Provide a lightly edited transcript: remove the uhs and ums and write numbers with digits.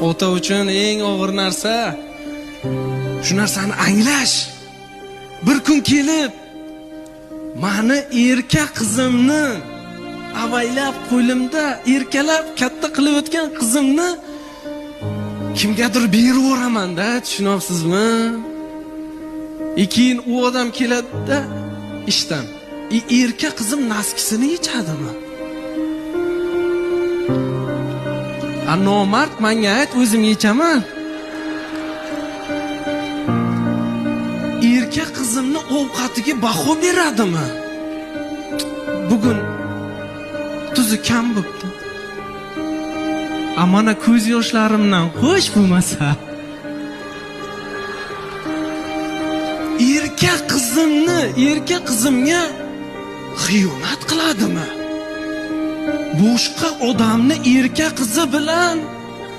Ota uchun eng og'ir narsa shu narsani anglash. Bir kun kelib mani erka qizimni avaylab qo'limda erkalab katta qilib o'tgan qizimni kimgadir berib yuboraman-da, tushunyapsizmi? Keyin u odam keladi-da ishdan. Erka qizim naskisini yechadimi? A nomard menga ayt, o'zim yechaman. Erka qizimni ovqatiga baho beradimi? Bugun tuzi kam bo'pti. A mana ko'z yoshlarimdan xo'sh bo'lmasa. Erka qizimni, erka qizimga xiyonat qiladimi? Boshqa odamni erka qizi bilan